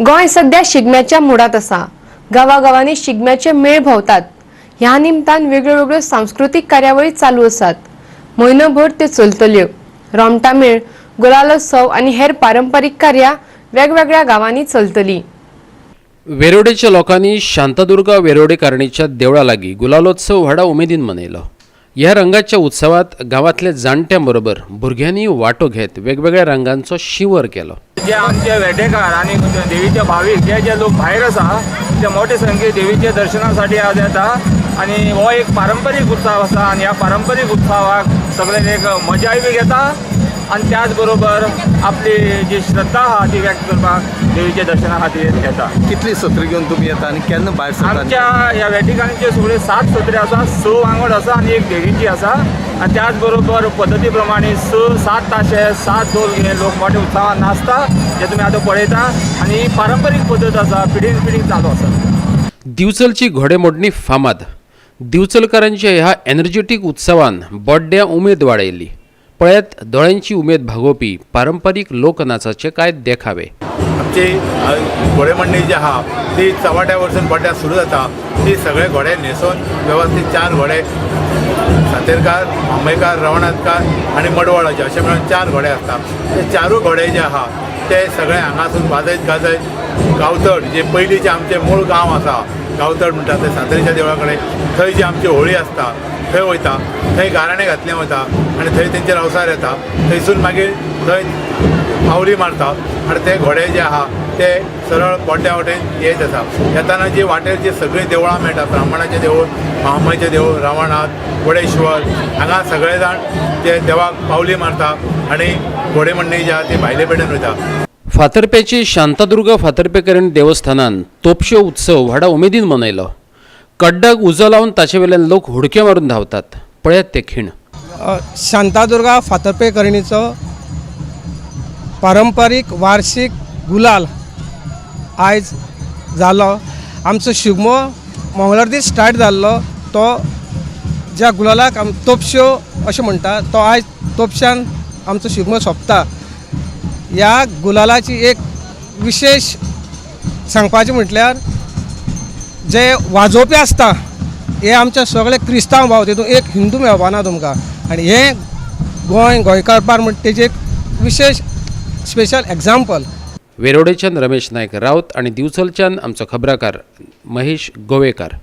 गोंय सध्या शिगम्याच्या मुडात आसा. गांवागांवांनी शिगम्याचे मेळ भोंवतात. ह्या निमतान वेगळ्यो वेगळ्यो सांस्कृतीक कार्यावळी चालू आसात. म्हयनोभर त्यो चलतल्यो. रोमटा मेळ, गुलालोत्सव आनी हेर पारंपारीक कार्यां वेगवेगळ्या गांवांनी चलतली. वेरोडेच्या लोकांनी शांतादुर्गा वेरोडेकारणीच्या देवळा लागीं गुलालोत्सव व्हडा उमेदीन मनयलो. ह्या रंगाच्या उत्सवात गांवांतल्या जाणट्यां बरोबर भुरग्यांनी वांटो घेत वेगवेगळ्या रंगांचो शिंवर केलो. जे आमचे वेटेकार आनी देवीचे भावीक जे जे लोक भायर आसा ते मोठे संख्येन देवीच्या दर्शनासाठी आज येता आनी हो एक पारंपरीक उत्सव आसा आनी ह्या पारंपरीक उत्सवाक सगळे एक मजाय बी घेता आनी त्याच बरोबर आपली जी श्रद्धा आहा ती व्यक्त करपाक देवीच्या दर्शना खातीर येता. कितली सत्री घेवन तुमी येता आनी केन्ना भायर सरता? आमच्या ह्या वेटिकांचे सगळे 7 सत्रे आसा, 6 वांगड आसा आनी एक देवीची आसा आनी त्याच बरोबर पद्दती प्रमाणे 6 7 ताशे 7 दोल घेवन लोक मोठ्या उत्सवान नाचता जे तुमी आतां पळयता आनी ही पारंपरीक पद्दत आसा, पिढीन पिढी चालू आसा. दिवचलची घोडेमोडणी फामाद. दिवचलकारांच्या ह्या एनर्जेटीक उत्सवान बोड्ड्यां उमेद वाडयली. पळयात दोळ्यांची उमेद भागोवपी पारंपारीक लोकनाचाचे कांय देखावे. आमची घोडेमोडणी जी आहा ती चव्हाट्या वरसून बोड्ड्यां सुरू जाता. ती सगळे घोडे न्हेसोवन वेवस्थीत 4 घोडे, सातेरकार, आंबेकार, रवणाथकार आनी मडवळाचे अशे मेळून 4 घोडे आसता. ते 4 घोडे जे आहा ते सगळे हांगासून वाजयत गाजयत गांवतड जे पयलींचे आमचे मूळ गांव आसा, गांवतड म्हणटा ते सातेरीच्या देवळा कडेन थंय जी आमची होळी आसता थंय वयता, थंय गाराणें घातलें वता आनी थंय तेंचेर अवसार येता. थंयसून मागीर थंय पावली मारता आनी ते घोडे जे आहा ते सरळ बोड्ड्या वटेन येत आसा. येताना जी वाटेर जी सगळीं देवळां मेळटा, ब्राह्मणाचें देवूळ, महामायचें देवूळ, रावणनाथ, वडेश्वर, हांगा सगळे जाण ते देवाक पावली मारता आनी घोडेमोडणी जी आहा ती भायले पेटेन वयता. फातर्पेची शांतादुर्गा फातर्पेकरण देवस्थानान तोपशो उत्सव व्हडा उमेदीन मनयलो. कड्डाक उजो लावन ताचे वेल्यान लोक हुडक्यो मारून धांवतात. पळयात ते खीण. शांतादुर्गा फातर्पेकरणीचो पारंपारीक वार्षीक गुलाल आयज जालो. आमचो शिगमो मंगळार दीस स्टार्ट जाल्लो, तो ज्या गुलालाक आम तोपश्यो अशें म्हणटा तो आयज तोपश्यान आमचो शिगमो सोंपता. ह्या गुलालाची एक विशेश सांगपाचें म्हटल्यार जे वाजोवपी आसता हे आमचे सगळे क्रिस्तांव भाव, तितून एक हिंदू मेळपाना तुमकां. आनी हे गोंय गोंयकारपार म्हण तेजें एक विशेश स्पेशल एग्जाम्पल. वेरोडेच्यान रमेश नायक राऊत आणि दिवचलच्यान आमचो खबराकार महेश गोवेकार.